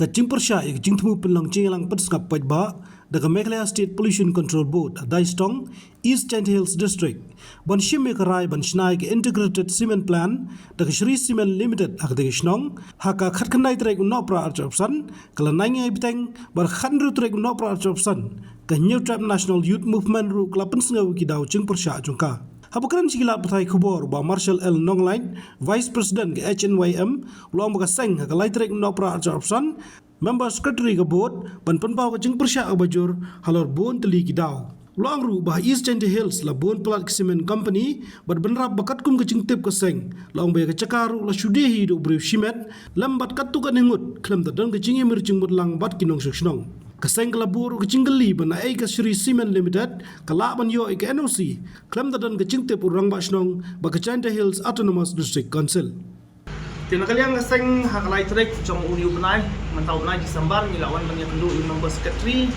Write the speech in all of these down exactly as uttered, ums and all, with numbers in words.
Ka jingpyrshah ïa ka jingthmu pynlong jingïalang pynsngap paidbah da ka Meghalaya State Pollution Control Board ha Daistong, East Jaintia Hills District, ban shim ïa ka rai ban shna ïa ka Integrated Cement Plant da ka Shree Cement Limited ha katei ka shnong, ha ka khatkhyndai tarik u Nohprah arhajar arphew san, ka la nang ïa bteng bad khathynriew tarik u Nohprah arhajar arphew san, ka Hynñiewtrep National Youth Movement ruh ka la pynsngew ïa ki daw jingpyrshah jong ka. Haba kren sha ki lad pathai khubor, Bah Marshall L Nonglait, Vice President ka H N Y M, u la ong ba ka seng ha ka lai tarik u Nohprah arhajar arphew san, Member Secretary ka Board, ban pynpaw ka jingpyrshah kaba jur halor bun tylli ki daw. U la ong ruh ba ha East Jaintia Hills la bun palat ki cement company bad bynrap ba katkum ka jingtip ka seng, la ong ba ïa ka jaka ruh la shu die hi da u briew shimet, lem bad katto katne ngut khlem da don ka jingïamir jingmut lang bad ki nongshong shnong. Ka seng ka la buh ruh ka jingkylli ba naei ka Shree Cement Limited ka lah ban ïoh ïa ka N O C khlem da don ka jingtip u rangbah shnong bad ka Jaintia Hills Autonomous District Council. Te na ka liang ka seng, ha ka lai tarik jong une u bnai, mynta u bnai December, ngi la wan ban ïakynduh ïa u Member Secretary,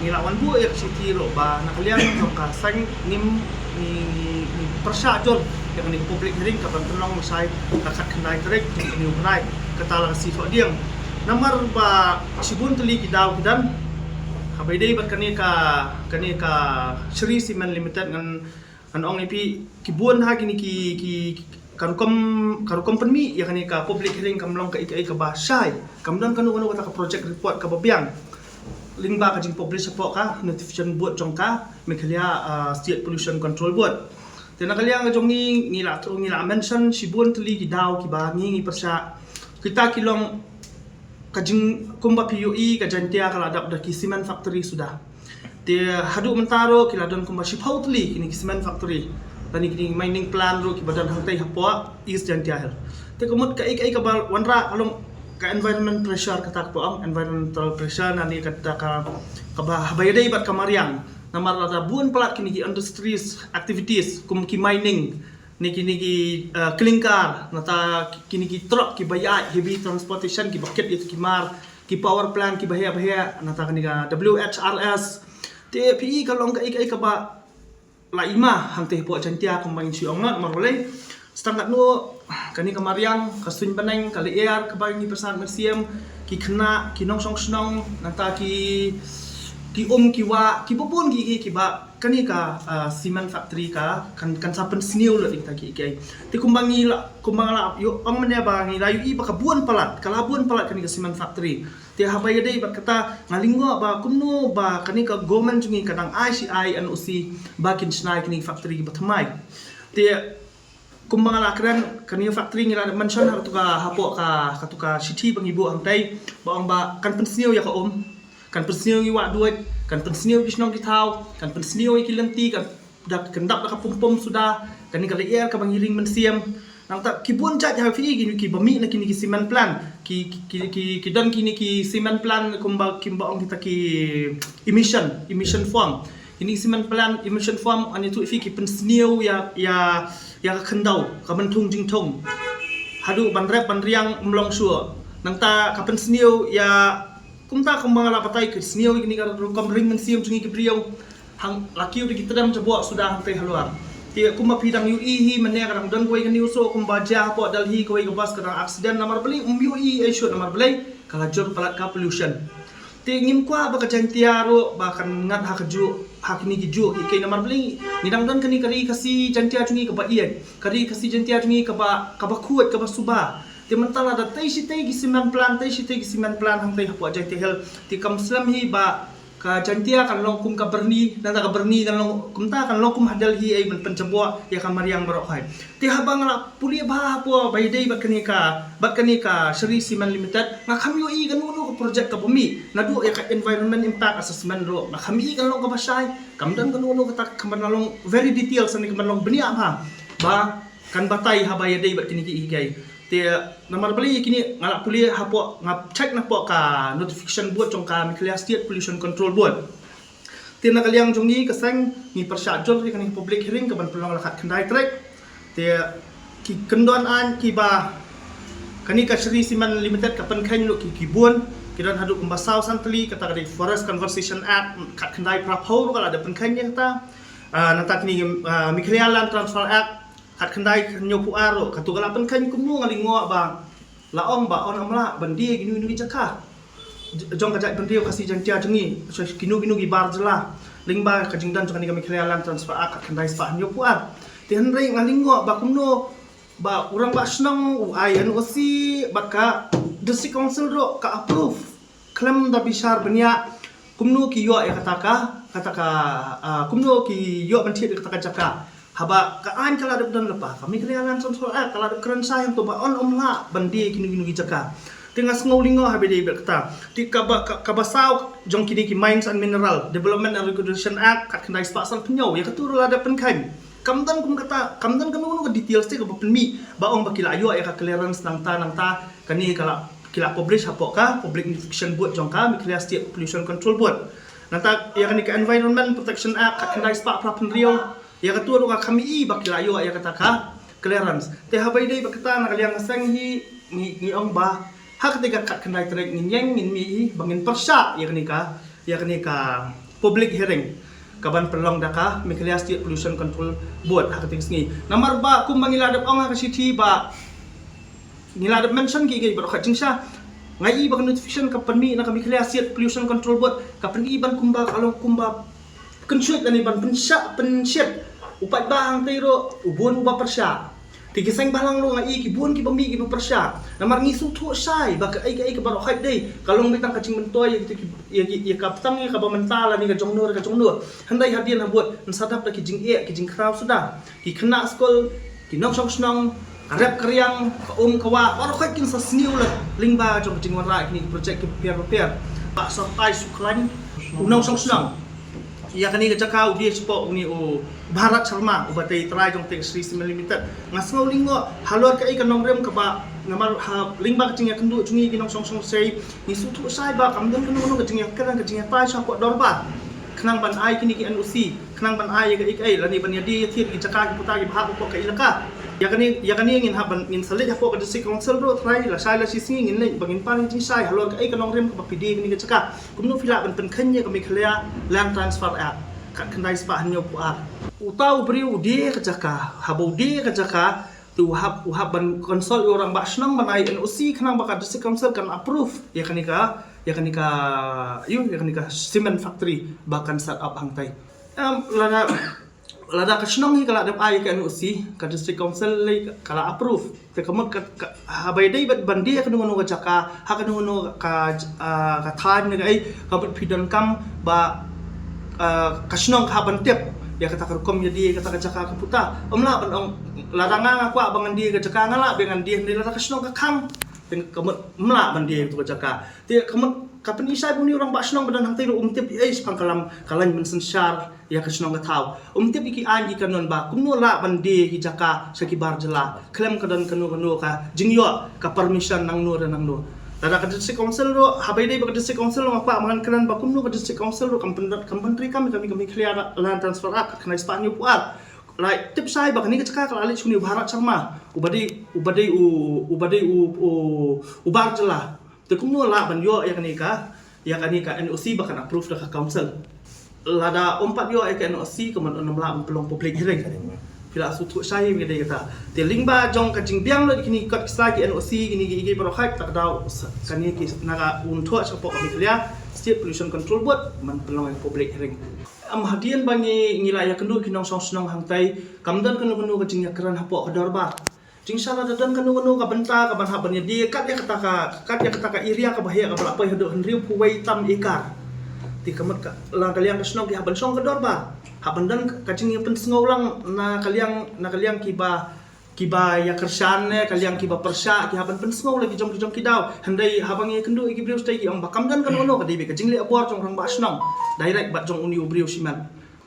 ngi la wan buh ïa ka shithi ruh ba na ka liang jong ka seng ngim, ngi, ngi pyrshah jur ïa kane ka public hearing kaban pynlong lashai ka khatkhyndai tarik jong une u bnai, kata la ka sngi Thohdieng. Namar ba shibun tylli ki daw ki don, haba ïadei bad kane ka, kane ka Shree Cement Limited, ngan, ngan ong ïa phi, ki bun ha kine ki, ki, ka rukom, ka rukom pynmih ïa kane ka public hearing kam long kaei kaei kaba shai. Kam don kano kano kata ka project report kaba biang lyngba ka jingpublish hapoh ka notification board jong ka Meghalaya, ah, State Pollution Control Board. Te na ka liang ka jong ngi, ngi la, ngi la mention shibun tylli ki daw kiba ngi, ngi pyrshah. Kita ki long, ka jing, kumba phi ïohi, ka Jaintia ka la dap da ki cement factory suda. Te haduh mynta ruh ki la don kumba shiphew tylli kine ki cement factory lane kine ki mining plant ruh kiba don hangtei hapoh East Jaintia Hills. Te ka mut kaei kaei kaba wanrah ka long ka environment pressure, kata ka ong environmental pressure, lane kata ka, kaba, haba ïadei bad ka mariang. Namar lada bun palat kine ki industries activities kum ki mining, ne kine ki, uh, clinker, nangta kine ki truck kiba ïaid heavy transportation kiba kit ïa ki mar, ki power plant kiba heh ba heh, nangta kane ka W H R S. Te phi i ka long kaei kaei kaba la i ma hangtei hapoh Jaintia kumba ngi shu ong, namar balei? Sa tang katno, kane ka mariang, ka suiñ bneng, ka lyer kaba ngi pyrshah mynsiem, ki khynnah, ki nongshong shnong, nangta ki, ki um ki wah, kiba bun ki, ki, kiba kane ka, ah, cement factory ka, kan, kan sa pynsniew lut ïa kita kiei kiei. Te kumba ngi la, kumba nga la ïoh ong mynne ba ngi la ïohi ba ka bun palat, ka la bun palat kane ka cement factory. Te haba ïadei bad kata nga lyngngoh ba kumno ba kane ka government jong ngi ka dang ai shi ai N O C ba kin shna ïa kine ki factory kiba thymmai. Te kumba nga la kren, kane ka factory ngi la mention ha katu ka, hapoh ka, katu ka shithi ba ngi buh hangtei, ba ong ba kan pynsniew ïa ka um, kan pynsniew ïa ki wah duid, kan pynsniew ïa ki shnong ki thaw, kan pynsniew ïa ki lynti, kan da, kan dap da ka pum pum suda, kane ka lyer kaba ngi ring mynsiem. Nangta ki bun jait ha phi i ki, kiba mih na kine ki cement plant, ki, ki, ki, ki, ki don kine ki cement plant kumba, kumba ong kita ki emission, emission form. Kine ki cement plant emission form, ngan ïathuh ïa phi, ki pynsniew ïa, ïa, ïa ka khyndew, ka mynthung jingthung. Haduh ban rep ban riang ym long shuh. Nangta ka pynsniew ïa, kumta kumba nga la batai, ki pynsniew ïa kine ka rukom ring mynsiem jong ngi ki briew. Hang la kiew da ki tdem jaboh suda hangtei halor. Te kumba phi dang ïohi hi mynne ka dang don kawei ka news ruh kumba jia hapoh Delhi, kawei ka bus ka dang accident, namar balei? Ym ïohi ei shuh, namar balei? Ka la jur palat ka pollution. Te ngim kwah ba ka Jaintia ruh ba kan ngat ha kajuh, ha kine kijuh kiei kiei, namar balei? Ngi dang don kane ka ri Khasi Jaintia jong ngi kaba ïeit, ka ri Khasi Jaintia jong ngi kaba, kaba khuid, kaba suba. Te mynta lada tei shi tei ki cement plant, tei shi tei ki cement plant hangtei hapoh Jaintia Hills, te kam slem hi ba ka Jaintia kan long kum ka Byrni, nangta ka Byrni kan long, kumta kan long kum ha Delhi ei, ban pynjaboh ïa ka mariang baroh hi. Te haba nga la pule bha hapoh ba ïadei bad kane ka, bad kane ka Shree Cement Limited, nga kham ïohi kano kano ka project kaba mih naduh ïa ka environment impact assessment ruh, nga kham ïohi kan long kaba shai. Kam don kano kano kata kaban long very details ne kaban long bniah bha ba kan batai haba ïadei bad kine kiei kiei. Te namar balei ïa kine nga la pule hapoh, nga check napoh ka notification board jong ka Meghalaya State Pollution Control Board. Te na ka liang jong ngi ka seng ngi pyrshah jur ïa kane ka public hearing kaban pynlong la khatkhyndai tarik. Te ki kyndon aiñ kiba kane ka Shree Cement Limited ka pynkheiñ ruh ki, ki bun, ki don haduh kumba saw san tylli, kata ka dei Forest Conservation Act khatkhyndai phraphew ruh ka la dep pynkheiñ ïa kata. Ah, nangta kine, ah, Meghalaya Land Transfer Act khatkhyndai hynñiewphew ar ruh, katu ka la pynkheiñ. Kumno nga lyngngoh ba la ong ba un ym lah ban die kino kino ki jaka. jong ka jaitbynriew Khasi Jaiñtia jong ngi, kino kino ki bar jylla, lyngba ka jingdon jong kane ka Meghalaya Land Transfer Act khatkhyndai spah hynñiewphew ar. Te hynrei nga lyngngoh ba kumno ba u rangbah shnong u ai N O C bad ka District Council ruh ka approve khlem da bishar bniah, kumno ki ïoh ïa kata ka, kata ka, ah, kumno ki ïoh ban thied ïa kata ka jaka. Haba ka aiñ ka la dep don lypa, ka Meghalaya Land Transfer Act ka la dep kren shai hangto ba yn ym lah ban die kino kino ki jaka. Te nga sngew lyngngoh haba dei bad kata. Te kaba, ka, kaba saw jong kine ki Mines and Mineral Development and Regulation Act khatkhyndai spah sanphew hynñiew, ïa kato ruh la dep pynkheiñ. Kam don kum kata, kam don kano kano ka details te kaba pynmih ba ong ba ki la ïoh ïa ka clearance nangta nangta, kane ka la, ki la publish hapoh ka Public Notification Board jong ka Meghalaya State Pollution Control Board. Nangta ïa kane ka Environment Protection Act khatkhyndai spah phra phew hynriew, ïa kato ruh ka kham i ba ki la ïoh ïa kata ka clearance. Te haba ïadei bad kata, na ka liang ka seng hi ngi, ngi ong ba ha kata ka khatkhyndai tarik ngin ïeng ngin mih hi ba ngin pyrshah ïa kane ka, ïa kane ka public hearing kaban pynlong da ka Meghalaya State Pollution Control Board ha kata ka sngi. Namar ba kumba ngi la dep ong ha ka shithi ba ngi la dep mention ki, ki baroh khat jingshisha. Nga i ba ka notification ka pynmih na ka Meghalaya State Pollution Control Board ka pyni ban kumba, ka long kumba kynshuit lane ban pynshah, pynshiat u paidbah hangtei ruh u bun uba pyrshah. Te ki seng bhalang ruh nga i ki bun kiba mih kiba pyrshah. Namar ngi sngewthuh shai ba kaei kaei ka baroh khat dei ka long beit tang ka jingmyntoi ïa kito ki, ïa ki, ïa ka btang ïa kaba mynta lane ka jong no re ka jong no. Hynrei hadien habud yn sa dap da ki jingeh ki jingkhraw suda. Ki khynnah skul, ki nongshong shnong, ka rep ka riang, ka um ka wah, baroh khat kin sa sniew leh lyngba jong ka jingwanrah kine ki project kiba pher ba pher. Bah Sortai Sukhlain, u nongshong shnong ïa kane ka jaka u die shapoh une u Bharat Sharma uba dei trai jong tei Shree Cement Limited. Nga sngew lyngngoh halor kaei ka nongrim kaba, namar ha lyngba ka jingïakynduh jong ngi ki nongshong shnong sei, ngi sngewthuh shai ba kam don kano kano ka jingïakren ka jingïatai shapoh dorbar khnang ban ai kine ki N O C, khnang ban ai ïa kaei kaei lane ban ïadie ïathied ki jaka ki puta kiba hap hapoh ka elaka. Ïa kane, ïa kane ngin hap ban, ngin sa leit hapoh ka District Council ruh trai, lashai lashisngi ngin leit ba ngin pan jingshai halor kaei ka nongrim kaba phi die kane ka jaka. Kumno phi lah ban pynkheiñ ïa ka Meghalaya Land Transfer Act khatkhyndai spah hynñiewphew ar. Uta u briew u die ka jaka, haba u die ka jaka, te u hap, u hap ban consult ïa u rangbah shnong ban ai N O C khnang ba ka District Council kan approve ïa kane ka, ïa kane ka, ïa kane ka cement factory ba kan set up hangtai. Em, lada, lada ka shnong hi ka la dep ai ka N O C, ka District Council lei ka la approve. Te ka mut ka, ka, haba ïadei bad ban die kano kano ka jaka, ha kano kano ka, ah, ka thaiñ ne kaei, ka mut phi donkam ba, ah, ka shnong ka hap ban tip ïa kata ka rukom ïadie kata ka jaka ka puta. Ym lah ban ong lada nga nga kwah ba ngan die ka jaka nga lah ba ngan die, hynrei lada ka shnong ka khang, te ka mut ym lah ban die kata ka jaka. Te ka mut ka pynishai ba une u rangbah shnong ba don hangtei ruh um tip ei shaphang ka lam ka lain mynsynshar ïa ka shnong ka thaw. Um tip ïa ki aiñ ki kanon ba kumno lah ban die ki jaka sha ki bar jylla khlem ka don kano kano ka jingïoh ka permission nangno re nangno. Lada ka District Council ruh, haba ïadei bad ka District Council ruh nga kwah ba ngan kren ba kumno ka District Council ruh kam pyn, kam pyntreikam ïa ka Meghalaya Land Transfer Act khatkhyndai spah hynñiewphew ar. Leit tip shai ba kane ka jaka ka la leit sha une u Bharat Sharma uba dei, uba dei u, uba dei u, u, u bar jylla. Te kumno lah ban ïoh ïa kane ka, ïa kane ka N O C ba kan approve da ka council. Lada um pat ïoh ïa ka N O C ka mut un ym lah ban pynlong public hearing. Phi la sngewthuh shai ïa kane kata. Te lyngba jong ka jingbiang lut kine ki kot ki sla ki N O C kine ki, ki baroh khat, ta ka daw kane ki na ka un thoh shapoh ka Meghalaya State Pollution Control Board ban pynlong ïa ka public hearing. Em, hadien ba ngi, ngi la ïakynduh ki nongshong shnong hangtai, kam don kano kano ka jingïakren hapoh ka dorbar. Jingshisha lada don kano kano ka bynta kaban hap ban ïadie kat ïa kata ka, kat ïa kata ka area kaba heh kaba la poi haduh hynriewphew wei tam ekar. Te ka mut ka, la ka liang ka shnong ki hap ban shong ka dorbar, hap ban don ka jingïapynsngew lang na ka liang, na ka liang kiba, kiba ïakyrshan ne ka liang kiba pyrshah, ki hap ban pynsngew la ki jong ki jong ki daw. Hynrei haba ngi ïakynduh ïa ki briew shatei ki ong ba kam don kano kano, ka dei beit ka jingleh bor jong rangbah shnong direct bad jong une u briew shimet.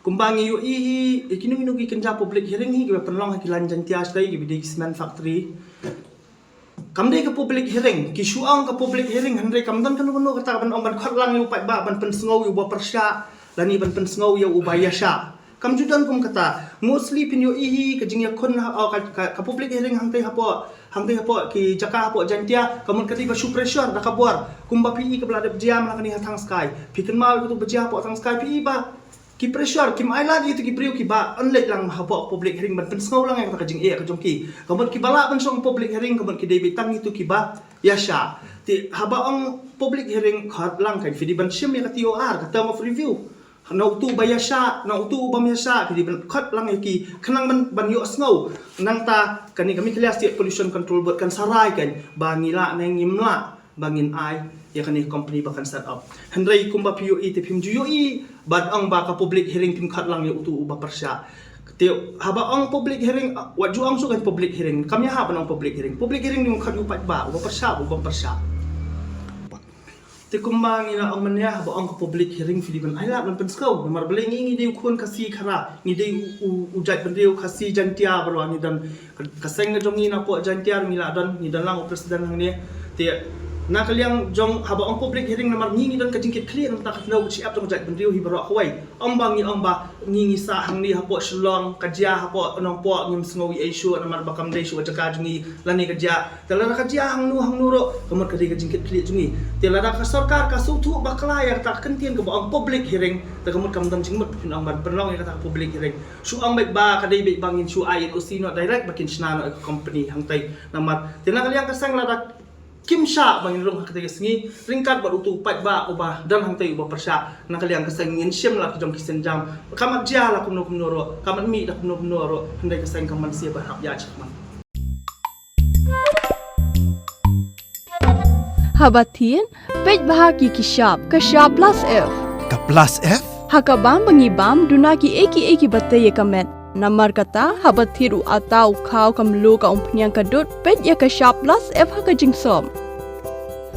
Kumba ngi ïohi hi, ïa kino kino ki kynja public hearing hi kiba pynlong ha ki lain Jaiñtia shatei kiba dei ki cement factory, kam dei ka public hearing. Ki shu ong ka public hearing hynrei kam don kano kano kata kaban ong ban khot lang ïa u paidbah ban pynsngew ïa uba pyrshah lane ban pynsngew ïa uba ïashah. Kam ju don kum kata. Mostly phin ïohi hi ka jingïakhun ha, oh, ka, ka, ka public hearing hangtei hapoh, hangtei hapoh ki jaka hapoh Jaiñtia ka mut ka dei ba shu pressure da ka bor. Kumba phi i kaba la dep jia mynta kane ha Thangskai, phi kynmaw ïa kato ba jia hapoh Thangskai, phi i ba ki pressure, kim ai lad ïa kito ki briew kiba yn leit lang hapoh public hearing ban pynsngew lang ïa kata ka jingeh ka jong ki. Ka mut kiba lah ban shong public hearing ka mut ki dei beit tang kito kiba ïashah. Te haba ong public hearing, khot lang kan phi dei ban shim ïa ka T O R, ka term of review. Na utu ba ïa sha, na utu ba ym ïa sha, phi dei ban khot lang ïa ki, khnang ban, ban ïoh sngew. Nangta kane ka Meghalaya State Pollution Control Board kan sa rai kan ba ngi lah ne ngim lah ba ngin ai ïa kane company ba kan set up. Hynrei kumba phi ïohi te phim ju ïohi, bad ong ba ka public hearing phim khot lang ïa utu uba pyrshah. Te haba ong public hearing, wat ju ong shuh kan public hearing, kam ïahap ban ong public hearing. Public hearing dei ban khot ïa u paidbah, uba pyrshah, uba pyrshah. Te kumba ngi la ong mynne, haba ong ka public hearing phi dei ban ai lad ban pynskhem. Namar balei ngi, ngi dei u khun Khasi Khara, ngi dei u, u, u jaitbynriew Khasi Jaintia baroh, ngi don ka, ka seng ka jong ngi napoh Jaintia, ngi la don, ngi don lang u president hangne. Te na ka liang jong haba ong public hearing namar ngi, ngi don ka jingkitkhlieh namar ka tnat ka shyiap jong ka jaitbynriew hi baroh kawei. Ong ba ngi, ong ba ngi, ngi sah hangne hapoh Shillong, ka jia hapoh Nongpoh ngim sngew ei ei shuh namar ba kam dei shuh ka jaka jong ngi lane ka jia. Te lada ka jia hangno hangno ruh, ka mut ka dei ka jingkitkhlieh jong ngi. Te lada ka sorkar ka sngewthuh bakla ïa kata ka kyntien kaba ong public hearing, te ka mut kam don jingmut phin ong ban pynlong ïa kata ka public hearing. Shu ong beit ba ka dei beit ba ngin shu ai N O C noh direct ba kin shna noh ïa ka company hangtei. Namar te na ka liang ka seng lada kim shah ba ngin rung ha katei ka sngi, ryngkat bad utu u paidbah uba don hangtei uba pyrshah, na ka liang ka seng ngin shim la ki jong ki sienjam. Kam mat jia la kumno kumno ruh, kam mat mih la kumno kumno ruh, hynrei ka seng kam mat shuh ban hap ïa jingmut. Haba thied, peit bha ïa ki shap, ka shap plus F. Ka plus F? Ha ka bam ba ngi bam, duna kiei kiei kiba tei ïa ka met. Namar kata, haba thied u atta, u khaw, ka mluh, ka umphniang, ka dud, peit ïa ka shap plus F ha ka jingsop.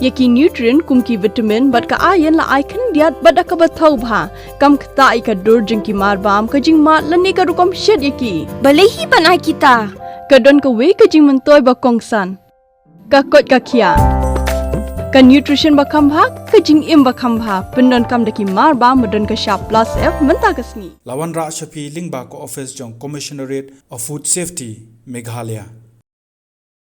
Ïa ki nutrient kum ki vitamin bad ka iron la ai khyndiat bad da kaba thaw bha. Kam ktah ïa ka dur jong ki mar bam, ka jingmad lane ka rukom shet ïa ki. Balei hi ban ai kita? Ka don kawei ka jingmyntoi ba kongsan. Ka koit ka khiah. Ka nutrition ba kham bha, ka jingim ba kham bha. Pyndonkam da ki mar bam ba don ka shap plus F mynta ka sngi. La wanrah sha phi lyngba ka office jong Commissionerate of Food Safety, Meghalaya.